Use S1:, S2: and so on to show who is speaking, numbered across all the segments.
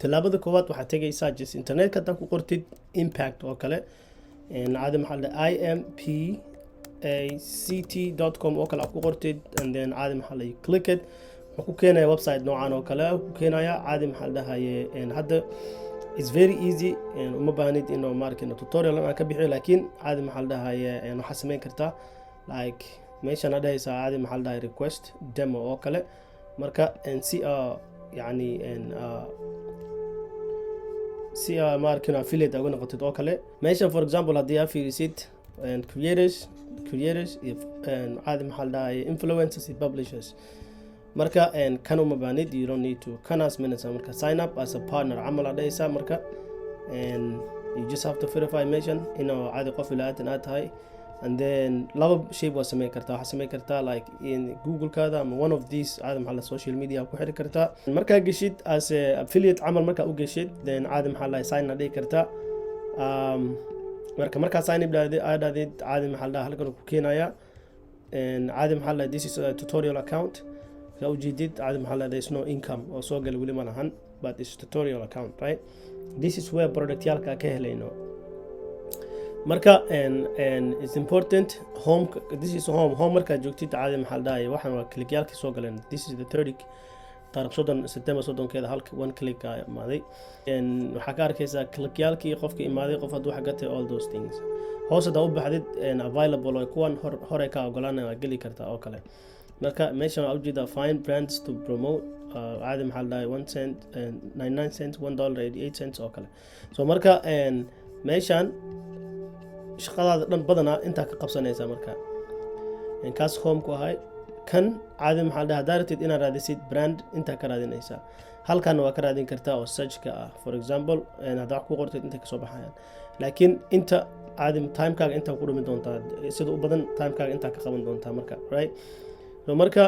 S1: Tallaabada koowaad waxaad tegaysaa just internetka haddaa ku qortid Impact oo kale, caadi maxaa la impact.com oo kale aad ku qortid, and then caadi maxaa la click it, wuxuu ku keenaya website noocan oo kale ku keenaya. Caadi maxaa la dhahaye, hadda it's very easy, uma baahnid inuu maarkin tutorial aan ka bixiyo, laakiin caadi maxaa la dhahaye, waxaa samayn kartaa like meeshaan aad dhahaysaa caadi maxaa la dhahay request demo oo kale. Marka si yani si maarkin affiliate uga noqotid oo kale meeshan, for example, haddii aad fiirisid creators iyo caadi maxaa la dhahaye influencers iyo publishers. Marka kan uma baahnid, you don't need to. Kanaa samaynaysaa marka sign up as a partner camal aad dhahaysaa. Marka you just have to verify meeshan inuu caadi qof ilaadan aad tahay, and then laba shay waa samayn kartaa. Waxaa samayn kartaa like in Google-kaada ama one of these caadi maxaa la social media ku xiri kartaa. Markaa geshid as a affiliate camal, markaa u geshid, then caadi maxaa la sign aad dhihi kartaa. Marka markaa sign up aad dhahdid, caadi maxaa la halkan ku keenaya. Caadi maxaa la this is a tutorial account, saa ujeedid. Caadi maxaa la there is no income oo soo gala weli ma lahan, but it's tutorial account, right? This is where productyaalka ka helayno. Marka it's important home, this is home. Home markaad joogtid, caadi maxaa la dhahay, waxaan waa clickyaalkii soo galeen. This is the 30 taariikh 30 September 30keeda, halka one click aa imaaday. Waxaa ka arkaysaa clickyaalkii qofka imaaday, qof hadduu xagatay, all those things. Hoos haddaa u baxdid, available oo kuwan hor hore ka ogolaanaya waa geli kartaa oo kale. Marka meeshan waxaa ujeedaa find brands to promote, caadi maxaa la dhahay 1 cent, 99 cents, $1.88 oo kale. So marka meeshan shaqadaada dhan badanaa intaa ka qabsanaysaa. Marka kaas home ku ahay. Kan caadi maxaa la dhahay, haddaa rabtid inaad raadisid brand, intaa ka raadinaysaa. Halkan waa ka raadin kartaa oo searchka ah. For example, haddaa wax ku qortid, intay kasoo baxayaan, laakiin inta caadi timekaaga intaa ku dhumi doontaa, sida u badan timekaaga intaa ka qaban doontaa marka, right? So marka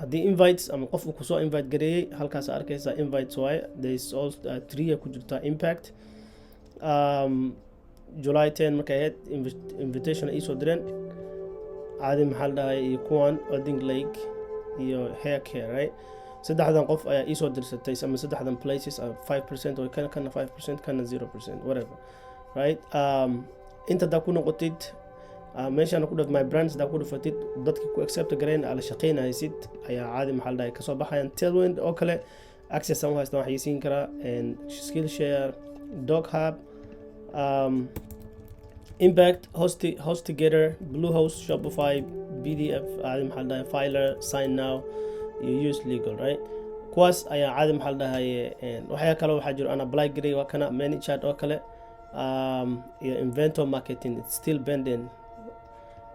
S1: haddii invites ama qof uu kusoo invite gareeyey, halkaas arkaysaa invites waaye. There is also three ku jirta Impact. July 10 markay ahayd invitation ay iisoo direen, caadi maxaa la dhahay, iyo kuwan Oding Lake iyo hair care, right? Saddexdan qof ayaa iisoo dirsatay ama saddexdan places, 5% oo kana kana 5%, kana 0%, whatever, right? Inta haddaa ku noqotid, meeshaan ku dhaf my brands haddaa ku dhufatid, dadki ku accept gareyn aa la shaqeynaysid ayaa caadi maxaa la dhahay kasoo baxayan. Tailwind oo kale access aan u haystaan, waxay siin karaa Skillshare, Dog Hub, Impact, HostGator, Bluehost, Shopify, PDF, caadi maxaa la dhahay Filer, Sign Now iyo Use Legal, right? Kuwaas ayaa caadi maxaa la dhahay. Waxyaa kale waxaa jiro aan apply garay, waa kana ManyChat oo kale, iyo Inventor Marketing. It's still pending,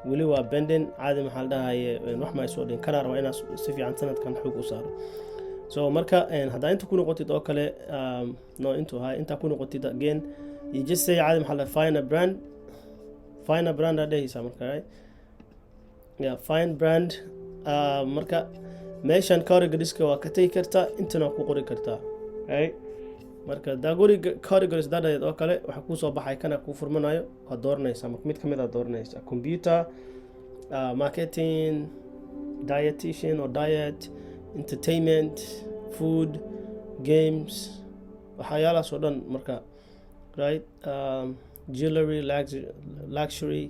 S1: weli waa pending. Caadi maxaa la dhahaye, wax ma soo dhin kanaa rabaa inaa si fiican sanadkan xoog u saaro. So marka haddaa inta ku noqotid oo kale, no, intu ahay intaa ku noqotid again, you just say caadi maxaa la find a brand, find a brand aad dhehaysaa marka, right? Yeah, find brand. Marka meeshan categorieska waa ka tegi kartaa, intana waa ku qori kartaa, right? Marka daagori categories dadadeed oo kale waxaa kuusoo baxay kana kuu furmanayo, waad dooranaysaa. Marka mid kamid aad dooranaysaa: computer, marketing, dietitian or diet, entertainment, food, games, waxyaalahaas oo dhan marka, right? Jewelry, luxury,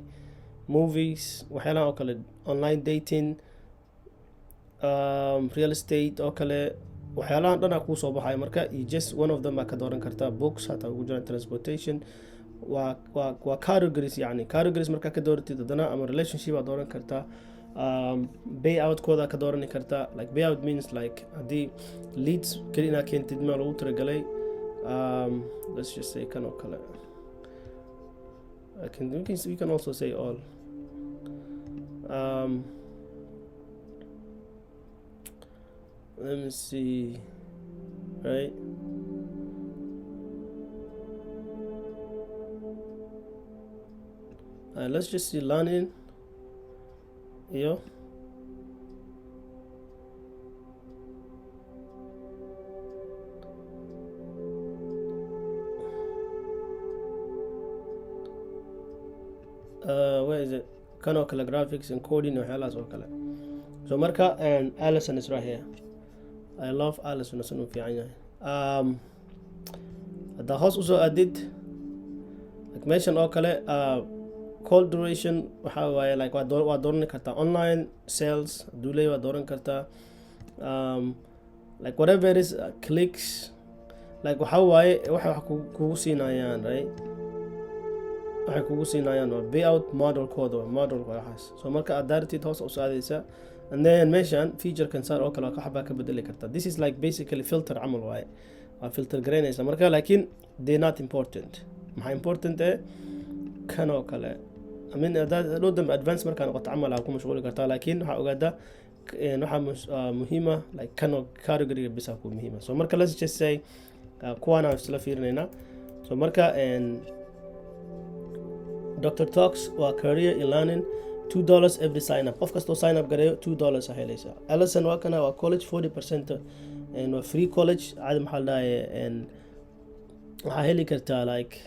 S1: movies, waxyaalahan oo kale, online dating, real estate oo kale, waxyaalahan dhan aa kuu soo baxaya. Marka you just one of them aa ka dooran kartaa. Books hataa ugu jiraan, transportation, waa categories, yani categories markaa ka dooratid haddana ama relationship aa dooran kartaa, payout-kooda ka doorani kartaa. Like payout means like haddii leads keli inaa keentid maa lagu talagalay. Let's just say kan oo kale. I can we can we can also say all. Let me see, right? Let's just see learning iyo where is it? Kan oo kale, graphics and coding, waxyaalahaas oo kale. So marka Alison is right here. I love Alison, asan uu fiican yahay. Haddaa hoos usoo aadid, like meeshan oo kale, call duration waxaa waaye like waa dooran kartaa. Online sales hadduu leeyahay waa dooran kartaa. Like whatever it is, clicks, like waxaa waaye waxay wax kugu siinayaan, right? Waxay kugu siinayaan waa payout modelkooda, waa modelka waxaas. So marka aad daartid, hoos usoo aadaysa, and then meeshan featurekan saar oo kale waxbaa ka bedeli kartaa. This is like basically filter camal waaye, waa filter garaynaysa marka, laakiin they not important. Maxaa important eh? Kan oo kale. I mean, haddaad dhow dambe advance markaa noqoto camal aa ku mashquuli kartaa, laakiin waxaa ogaadaa waxaa muhiima like kan oo categoryga bisa ku muhiima. So marka let's just say kuwaana isla fiirinaynaa. So marka Dr Talks waa career in learning, $2 every sign up. Qof kastoo sign up gareeyo, $2 a helaysaa. Ellison waa kana, waa college, 40%, waa free college. Caadi maxaa la dhahaye, waxaa heli kartaa like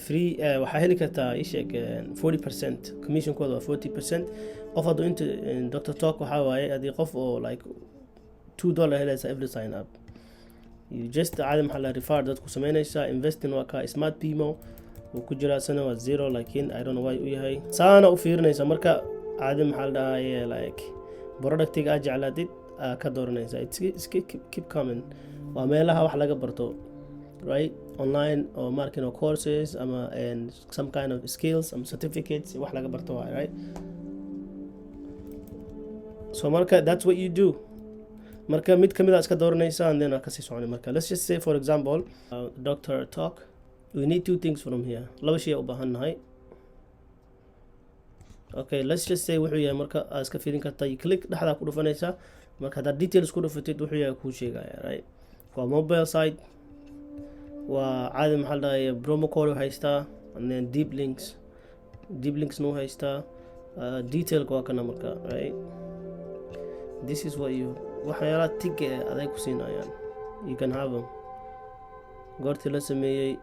S1: free, waxaa heli kartaa isheeg 40%, commissionkooda waa 40%. Qof hadduu inta Dr Talk waxaa waaye haddii qof oo like $2 helaysa every sign up. You just caadi maxaa la refer dadku sameynaysaa. Investing waa ka, Smart Pimo wuu ku jiraa, sana waa zero, laakiin I don't know why u yahay. Saana u fiirinaysa marka, caadi maxaa la dhahaye, like productiga aad jeclaatid aa ka dooranaysa. It's keep coming. Waa meelaha wax laga barto, right? Online or marketing or courses ama and some kind of skills ama certificates wax laga barto waay, right? So marka that's what you do. Marka mid kamid a iska dooranaysa and then aa kasii soconi. Marka let's just say, for example, Dr Talk. We need two things from here, laba shay u baahan nahay. Okay, let's just say wuxuu yahay marka aa iska fiirin kartaa. You click, dhexdaa ku dhufanaysaa. Marka haddaad details ku dhufatid, wuxuu yahay kuu sheegaya, right? Waa mobile site, waa caadi maxaa la dhahaye, promo code u haystaa, and then deep links nu haystaa. Detailka waa kana marka, right? This is what you waxyaalaha tiga eh aday ku siinayaan. You can have them, goortii la sameeyey,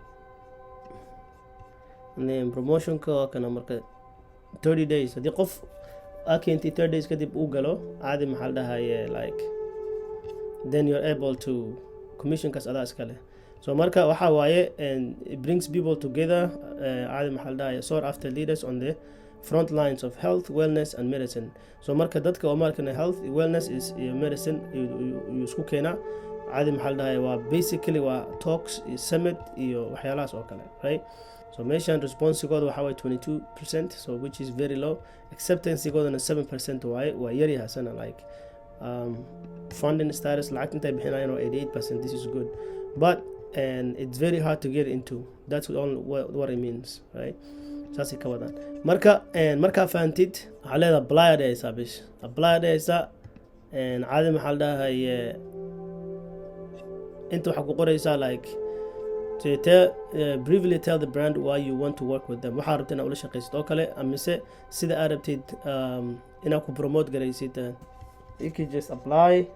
S1: and then promotionka waa kana. Marka 30 days haddii qof aa keentay, 30 days kadib uu galo, caadi maxaa la dhahaye, like then you're able to commissionkaas adaa iska leh. So marka waxaa waaye, and it brings people together, caadi maxaa la dhahaye, sought after leaders on the front lines of health, wellness and medicine. So marka dadka oo markana health, wellness is iyo medicine yuu isku keenaa. Caadi maxaa la dhahaye, waa basically waa talks iyo summit iyo waxyaalahaas oo kale, right? So meeshan responsigooda waxaa waye 22%, so which is very low. Acceptancygoodana 7% waaye, waa yaryahay sana. Like funding status, lacagta intay bixinayaan waa 88%. This is good, but and it's very hard to get into. That's what it means, right? Saasay ka wadaan. Marka markaa fahantid, waxaa leedahay apply aa dhehaysaa, bish apply aa dhehaysaa. Caadi maxaa la dhahaye, inta waxaa ku qoraysaa like to tell, briefly tell the brand why you want to work with them. Waxaa rabtid inaad ula shaqaysid oo kale, amise sida aad rabtid inaad ku promote garaysid. You can just apply,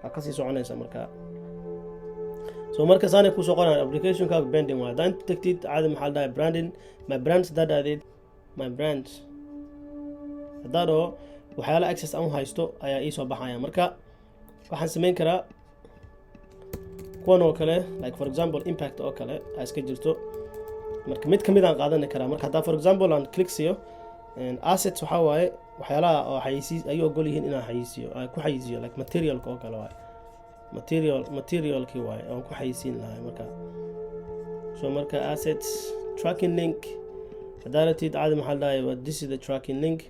S1: aa kasii soconaysa marka. So marka saanay kusoo qoran, applicationkaaga pending waa. Haddaan inta tagtid, caadi maxaa la dhahay, branding, my brands, haddaa dhahdid my brands, haddaa dhaho, waxyaala access aan u haysto ayaa iisoo baxaya. Marka waxaan sameyn karaa kuwan oo kale, like for example impact oo kale aa iska jirto. Marka mid kamid aan qaadani karaa. Marka haddaa for example aan click siiyo assets, waxaa waaye waxyaalaha oo xayisiis ay ogol yihiin inaan xayisiiyo, aan ku xayisiiyo, like materialka oo kale waaye, materialkii waaye oon ku xayisiin lahay. Marka so marka assets, tracking link haddaa rabtid, caadi maxaa la dhahay, this is the tracking link.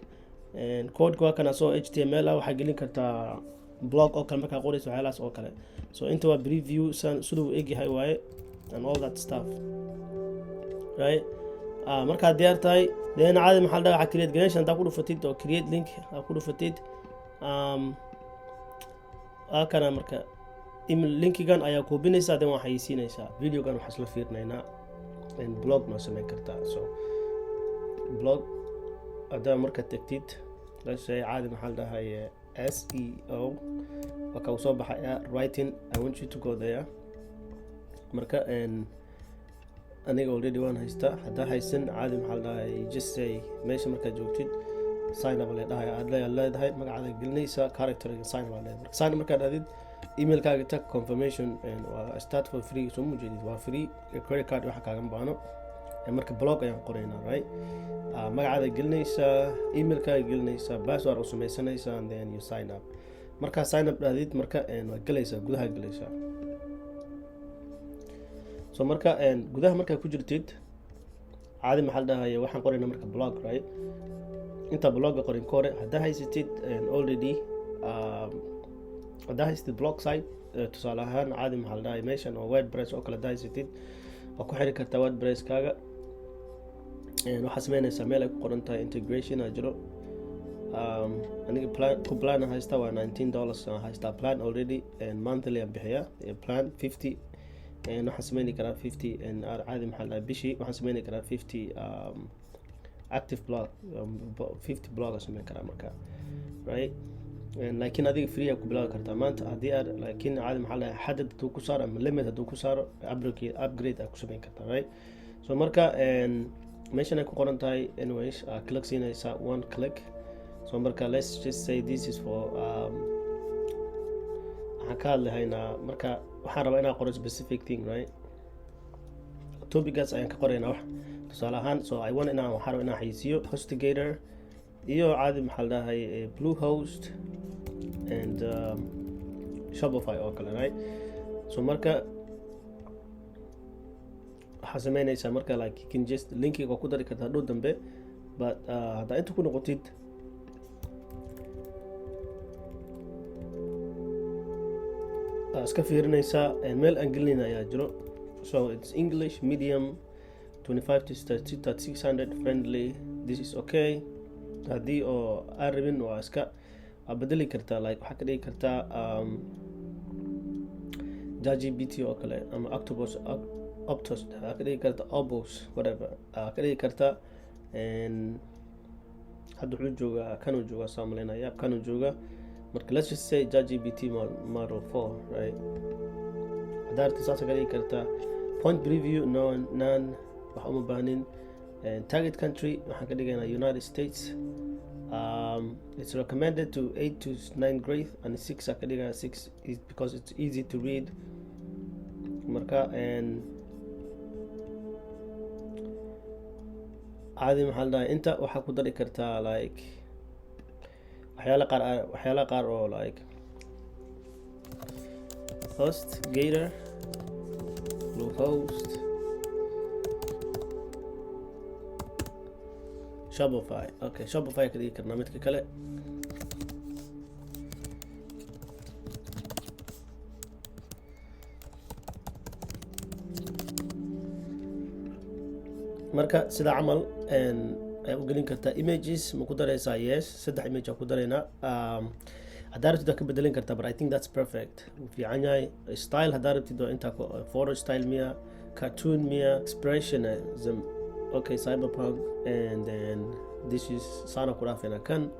S1: Codeka waa kana, soo HTML ah, waxaa gelin kartaa blog oo kale markaa qoraysa, waxyaalahaas oo kale. So inta waa preview, siduu u egyahay waaye and all that stuff, right? Markaad diyaar tahay, then caadi maxaa la dhahay, waxaa create gareysha haddaa ku dhufatid oo create link aa ku dhufatid, waa kana. Marka linkigan ayaa koobinaysaa, then waa xayeysiinaysaa. Videogan waxaa isla fiirinaynaa blog noo sameyn kartaa. So blog haddaa marka tagtid, let's say caadi maxaa la dhahay, SEO waa ka uu soo baxaya, writing. I want you to go there. Marka aniga already waan haystaa. Haddaa haysan, caadi maxaa la dhahay, just say meesha markaad joogtid sign up le dhahay aad leedahay, magacaada gelinaysa, character sign up leedahay. Marka sign up markaad aadid Emailkaaga tag, confirmation waa start for free. Soo ma jeedid? Waa free, credit card waxa kaagan baano. Marka blog ayaan qoraynaa, right? Magacaada gelinaysaa, emailkaaga gelinaysaa, password u samaysanaysaa, and then you sign up. Markaa sign up dhahdid, marka waa gelaysaa, gudaha gelaysaa. So marka gudaha markaa ku jirtid, caadi maxaa la dhahaya, waxaan qoraynaa marka blog, right? Intaa blogga qorin ka hore, haddaa haysatid already, haddaa haysatid blog site, tusaale ahaan, caadi maxaa la dhahaya, meeshan oo WordPress oo kale haddaa haysatid, waa ku xiri kartaa WordPresskaaga. Waxaa sameynaysaa meel ay ku qoran tahay integration aa jiro. Aniga plan ku plan aan haystaa, waa $19 aan haystaa plan already, monthly aan bixiyaa plan 50. Waxaan sameyni karaa 50, caadi maxaa la dhahay, bishii waxaan sameyni karaa 50 active blog, 50 blog aan sameyn karaa marka, right? Laakiin adiga free aa ku bilaabi kartaa maanta haddii aad, laakiin caadi maxaa la dhahay, xadad hadduu ku saaro ama limit hadduu ku saaro, upgrade aa ku sameyn kartaa, right? So marka meeshan ay ku qoran tahay, anyways, click siinaysaa, one click. So marka let's just say this is for waxaan ka hadlahaynaa, marka waxaan rabaa inaan qoro specific thing, right? Topicaas ayaan ka qoraynaa wax tusaale ahaan. So I want inaan, waxaan rabaa inaan xayisiiyo HostGator iyo caadi maxaa la dhahay, Bluehost and Shopify oo kale, right? So marka waxaa sameynaysaa marka, like, you can just linkiga waa ku dari kartaa dhow dambe, but haddaa inta ku noqotid, iska fiirinaysaa meel aan gelinayna ayaa jiro. So it's English, medium, 25 to 3600, friendly. This is okay. Haddii oo aan rabin, waa iska waa bedeli kartaa, like waxaa ka dhigi kartaa ChatGPT oo kale ama Octopus, Optos aa ka dhigi karta, Opos, whatever aa ka dhigi kartaa. Hadda wuxuu joogaa, kanuu joogaa, saa malaynaya, kanuu joogaa. Marka let's just say ChatGPT model 4, right? Haddaa rabtid saasa ka dhigi kartaa. Point preview, no, none, wax uma baahnin. Target country waxaan ka dhigaynaa United States. It's recommended to 8 to 9 grade, and 6 aa ka dhigaya, 6 is because it's easy to read. Marka caadi maxaa la dhahay, inta waxaa ku dari kartaa like waxyaala qaar, waxyaalaha qaar oo like HostGator, Bluehost, Shopify. Okay, Shopify ka dhigi karnaa midka kale. Marka sida camal ayaa u gelin kartaa. Images ma ku dareysaa? Yes, saddex image aa ku dareynaa. Haddaa rabtid waa ka bedelin kartaa, but I think that's perfect, wuu fiican yahay. Style haddaa rabtid waa intaa photo style miya, cartoon miya, expressionism, okay, cyberpunk, and then this is saana ku dhaafayna kan.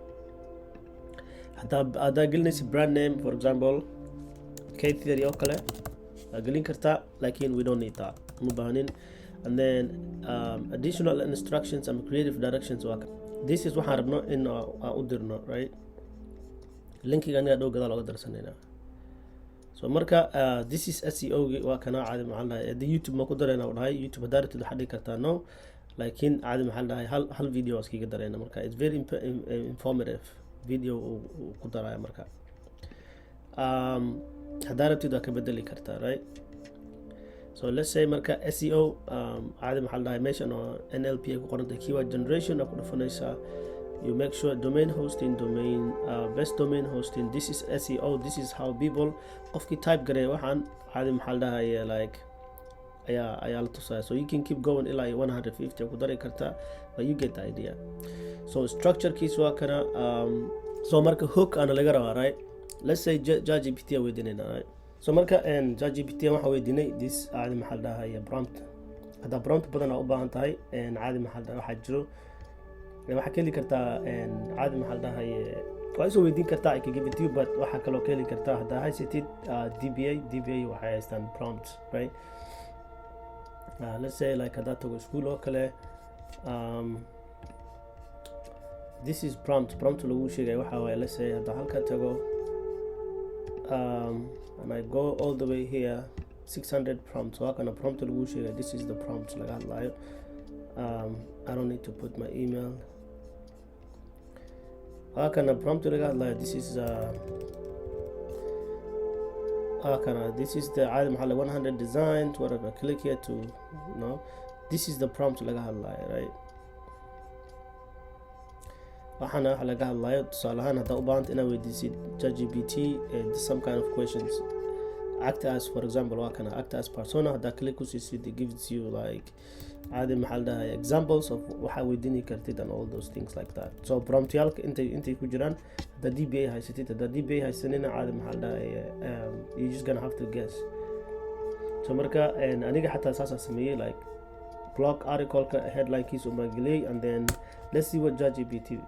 S1: Haddaa gelinaysa brand name, for example K Theory oo kale waa gelin kartaa, laakiin we don't need that, uma baahnin. And then additional instructions ama creative directions waa this is waxaan rabno in aan u dirno, right? Linkiga aniga dhow gadaal oga darsanayna. So marka this is SEO gi, waa kana. Caadi maxaa la dhahay, haddii YouTube ma ku darayna u dhahay, YouTube haddaa rabtid waxaad dhigi kartaa no, laakiin caadi maxaa la dhahay, hal video waa iskaga darayna. Marka it's very informative video uu ku daraya. Marka haddaa rabtid waa ka bedeli kartaa, right? So let's say marka SEO, caadi maxaa la dhahay, meeshan oo NLP ay ku qoran tahay, keyword generation aa ku dhufanaysaa. You make sure domain hosting, domain, best domain hosting. This is SEO. This is how people, qofkii type gareeya waxaan, caadi maxaa la dhahay, like ayaa la tusaya. So you can keep going ilaa iyo 150 ku dari kartaa, but you get the idea. So structurekiis waa kana. So marka hook ana laga rabaa, right? Let's say ChatGPT aan weydiinayna, right? So marka ChatGPT waxaan weydiinay this, caadi maxaa la dhahay, prompt. Haddaa prompt badan aa u baahan tahay, caadi maxaa la dhahay, waxaa jiro, waxaa ka heli kartaa, caadi maxaa la dhahay, waa isoo weydiin kartaa, I can give it to you, but waxaa kaloo ka heli kartaa haddaa haysatid DBA. DBA waxay haystaan prompts, right? Let's say like haddaa tago school oo kale, this is prompt. Prompt lagu sheegay waxaa waaye, let's say haddaa halka tago, And I go all the way here, 600 prompts. Waa kana prompt lagu sheegay. This is the prompt laga hadlayo. I don't need to put my email. Waa kana prompt laga hadlayo. This is waa kana, this is the caadi maxaa la 100 designs, whatever. Click here to no, this is the prompt laga hadlayo, right? Waxaana waxa laga hadlayo, tusaale ahaan, haddaa u baahanta inaad weydiisid ChatGPT some kind of questions, act as, for example, waa kana act as persona. Haddaa click ku siisid, it gives you like caadi maxaa la dhahay examples of waxaa weydiini kartid and all those things like that. So promptyaalka intay ku jiraan haddaa DBA haysatid. Haddaa DBA haysanina, caadi maxaa la dhahay you just gonna have to guess. So marka aniga xataa saasaa sameeyey, like blog articleka headlinekiisa umbaan geliyey, and then let's see what ChatGPT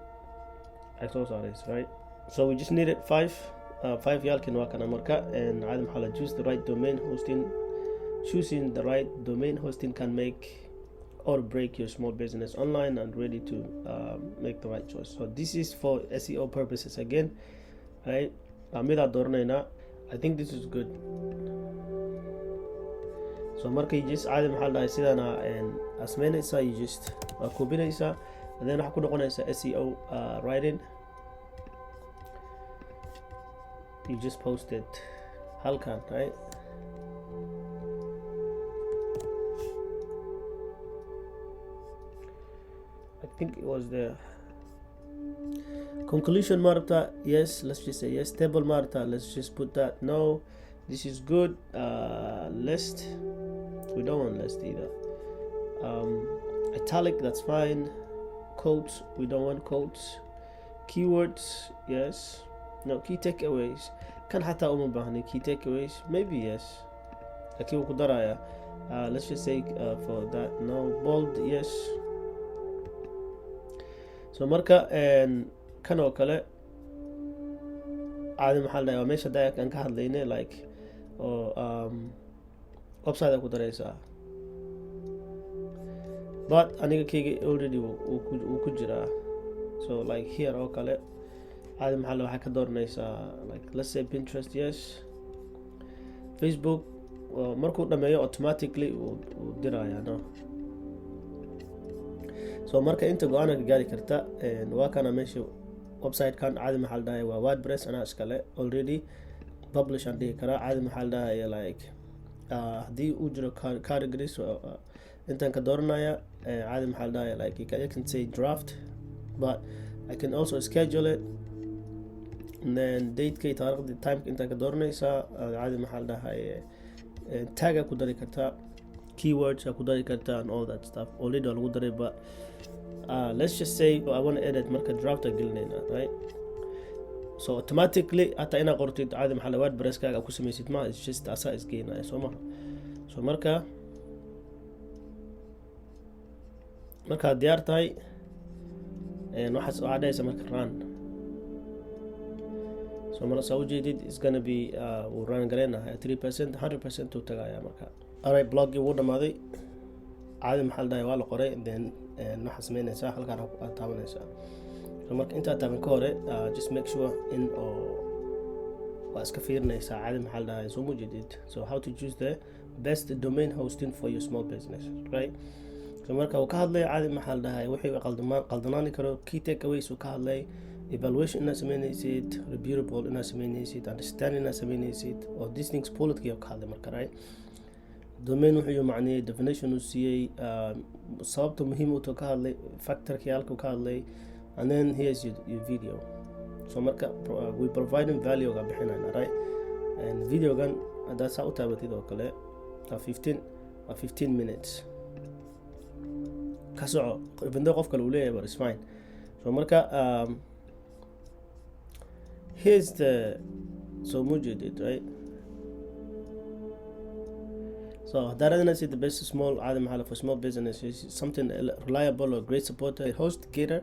S1: ay soo saarayso, right? So we just needed five yaalkin. Waa kana marka caadi maxaa la choose the right domain hosting. Choosing the right domain hosting can make or break your small business online and ready to make the right choice. So this is for SEO purposes again, right? Midaa dooranaynaa. I think this is good. So marka you just caadi maxaa la dhahay sidaana aad samaynaysaa, you just waa koobinaysaa and then waxaa ku noqonaysaa SEO writing. You just post it halkan, right? I think it was the conclusion marta. Yes, let's just say yes. Table marta, let's just put that. No, this is good. List, we don't want list either. Italic, that's fine. Quotes, we don't want quotes. Keywords, yes. No, key takeaways kan xataa uma baahni. Key takeaways, maybe yes, laakiin wuu ku daraya. Let's just say for that, no. Bold, yes. So marka kan oo kale caadi maxaa la dhahay waa meesha hadda aan ka hadlaynay, like oo website ku daraysaa, but aniga keyga already wuu ku jiraa. So like here oo kale caadi maxaa la waxaa ka dooranaysaa, like let's say Pinterest, yes. Facebook, markuu dhameeyo automatically wuu dirayaa, no? So marka inta go-aana ka gaari karta. Waa kana meesha website-kan caadi maxaa la dhahay waa WordPress, anaa iskale already. Publish aan dhihi karaa. Caadi maxaa la dhahay like haddii uu jiro categories, intaan ka dooranaya. Caadi maxaa la dhahay like you can say draft, but I can also schedule it and then dateka iyo taariikhda, timeka intaan ka dooranaysaa. Caadi maxaa la dhahay tag ku dari kartaa, keywords aa ku dari kartaa and all that stuff. Already waa lagu daray, but let's just say I want to edit. Marka draft aan gelinayna, right? So automatically hataa inaad qortid caadi maxaa la WordPresskaaga ku samaysid ma, it's just asaa isgeynaya, soo maha? So marka markaad diyaar tahay, waxaas waxaa dhahaysa marka run. So mar saa ujeedid is gonna be wuu run gareynahay 3%, 100% uu tagaya marka. Alright, bloggii wuu dhamaaday, caadi maxaa la dhahay waa la qoray. Then waxaa sameynaysaa halkaan aad taabanaysaa. So marka intaad taaban ka hore, just make sure in oo waa iska fiirinaysaa caadi maxaa la dhahay. Soo mujeedid? So how to choose the best domain hosting for your small business, right? So marka uu ka hadlay caadi maxaa la dhahay wixii qaldamaan qaldanaani karo, key takeaways uu ka hadlay, evaluation inaad sameynaysid, reputable inaad sameynaysid, understanding inaad sameynaysid, oo these things bulletkii ka hadlay marka, right? Domain wuxuu macneeyey, definition uu siiyey, sababta muhiim uu ka hadlay, factorkii ka hadlay, and then here's your video. So marka we providing value ga bixinayna, right? And videogan haddaad saa u taabatid oo kale waa 15, waa 15 minutes ka soco, even though qof kale uu leeyahay, but it's fine. So marka here's the, so mujeedid, right? So haddaa raadinaysid the best small caadi maxaa for small businesses, something reliable or great supporter, HostGator,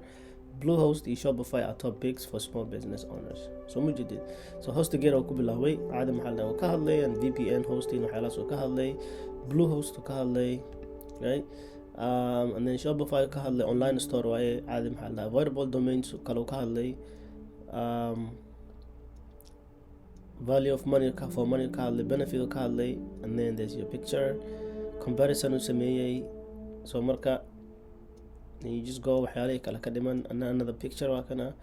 S1: Bluehost iyo Shopify are top picks for small business owners. So mujeedid, so HostGator oo ku bilaabay caadi maxaa la ka hadlay, and VPN hosting waxyaalahaas oo ka hadlay, Bluehost oo ka hadlay, right? And then Shopify ka hadlay, online store waaye, caadi maxaa la avoidable domains kale oo ka hadlay. Value of money for money ka hadlay, benefit ka hadlay, and then there's your picture comparison uu sameeyey. So marka you just go waxyaalihii kale ka dhiman, another picture waa kana,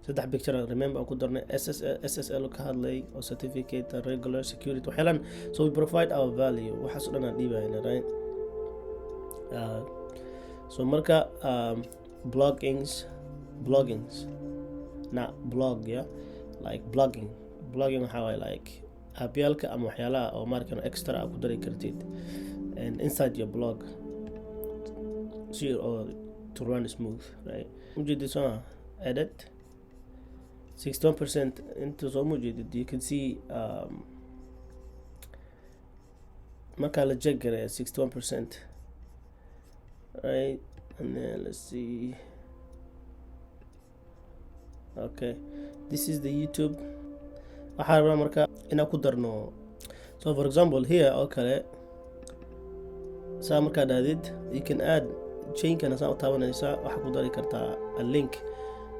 S1: saddex picture. Remember, aan ku darnay SSL ka hadlay oo certificate, regular security, waxyaalan. So we provide our value, waxaas oo dhan aan dhiibayna, right? So marka bloggings, not blog, yeah, like blogging. Blogging waxaa waaye like appyaalka ama waxyaalaha oo markan extra aa ku dari kartid and inside your blog si oo to run smooth, right? Ujeedid soo edit 61% inta soo mujeedid. You can see markaa la check garaya 61%, right? And then let's see. Okay, this is the YouTube. Waxaa rabaa marka inaan ku darno. So for example, here oo kale, saa markaa dhahdid, you can add chainkana, saa u taabanaysaa, waxaa ku dari kartaa a link.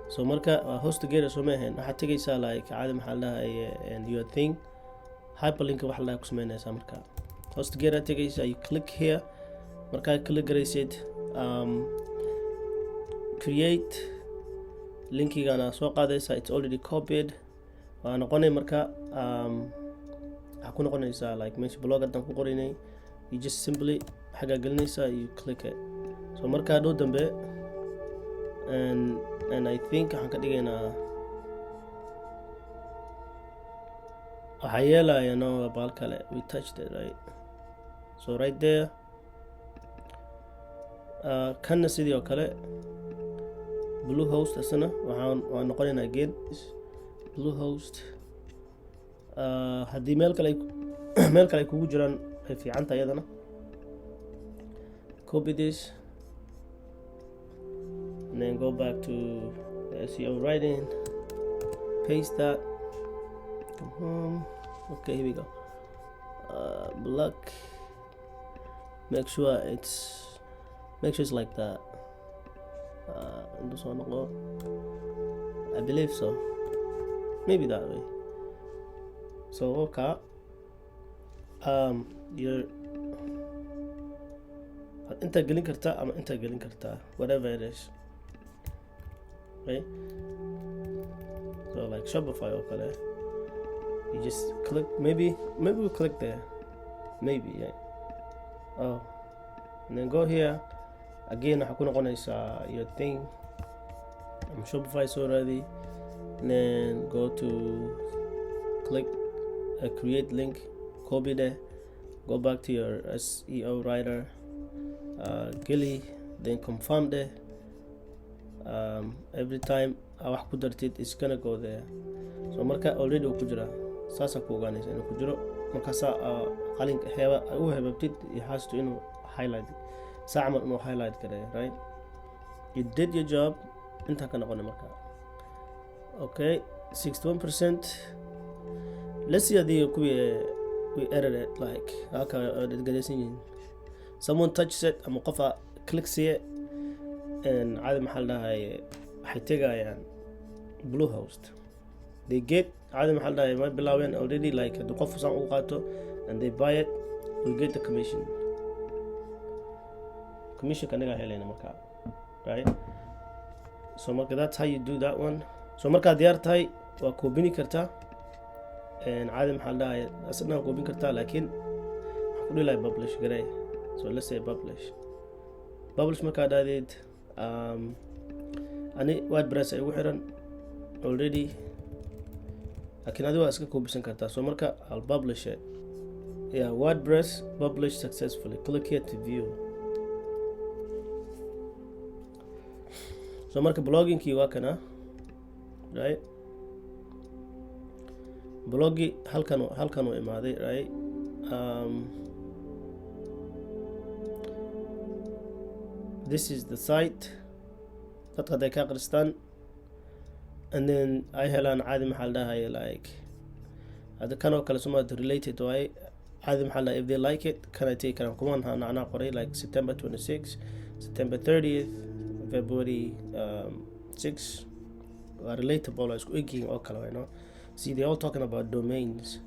S1: So marka waa HostGator, soo ma ahayn? Waxaad tegaysaa like caadi maxaa la dhahaye your thing, hyperlink waxa la dhahay ku sameynaysaa. Marka HostGator tegaysaa, you click here. Markaa click garaysid, create linkigana soo qaadaysaa. It's already copied. Waa noqonay marka waxaa ku noqonaysaa like meesha blog haddaan ku qorinay. You just simply xaggaa gelinaysaa, you click it. So markaa dhow dambe and I think waxaan ka dhigaynaa, waxaa yeelaya no baal kale. We touched it, right? So right there, kanna sidii oo kale Bluehost, isna waxaan waan noqonaynaa again Bluehost. Haddii meel kale ay kugu jiraan, ay fiican tahay iyadana. Copy this and then go back to SEO writing, paste that. Come home. Okay, here we go. Block, make sure it's like that. Intuu soo noqo, I believe so, maybe that way. So okay, you're intaa gelin kartaa ama intaa gelin kartaa, whatever it is, right? So like Shopify oo kale, you just click. Maybe we'll click there, maybe, yeah. Oh, and then go here again. Waxaa ku noqonaysaa your thing. I'm Shopify so already, and then go to click create link, copy there, go back to your SEO writer, geli, then confirm there. Every time aa wax ku dartid, is gonna go there. So marka already uu ku jiraa, saasaa ku ogaanaysa inuu ku jiro. Markaasaa qalinka heeba u hebabtid, it has to inuu highlight saa camal, inuu highlight gareeyo, right? You did your job. Intaan ka noqonay marka. Okay, 61%. Let's see haddii kuwii we edit it, like halka edit garaysan yihiin, someone touches it ama qofa click siiye, and caadi maxaa la dhahay, waxay tegayaan Bluehost. They get caadi maxaa la dhahay, may bilaabeen already. Like haddii qof saan ugu qaato and they buy it, we get the commission. Commissionka anagaa helayna markaa, right? So marka that's how you do that one. So markaad diyaar tahay, waa koobini kartaa. Caadi maxaa la dhahay, asna waa koobin kartaa, laakiin waxaan ku dhihi lahay publish garey. So let's say publish. Publish markaa dhahdeed, ani WordPress ay ugu xiran already, laakiin adiga waa iska koobisan kartaa. So marka I'll publish it. Yeah, WordPress published successfully. Click here to view. So marka bloggingkii waa kana, right? Bloggi halkan uu imaaday, right? This is the site. Dadka hadday ka aqristaan and then ay helaan caadi maxaa la dhahaye, like hadda kan oo kale somaad related waaye. Caadi maxaa la dhahay, if they like it, kan ay tegi karaan. Kumaan anaa qoray like September 26, September 30th, February 6, waa relatable, waa isku egyihiin oo kale, no? See, they all talking about domains.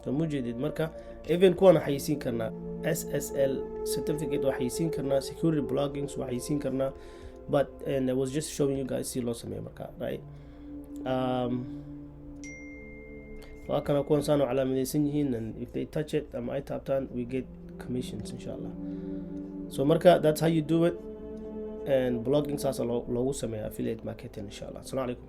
S1: So mujeedid, marka even kuwan xayisiin karnaa, SSL certificate waa xayisiin karnaa, security bloggings waa xayisiin karnaa, but and I was just showing you guys si loo sameeyo marka, right? Waa kana, kuwan saan oo calaamadeysan yihiin, and if they touch it ama ay taabtaan, we get commissions, insha Allah. So marka that's how you do it, and blogging saasa loogu sameeya affiliate marketing, insha Allah. Assalamu alaikum.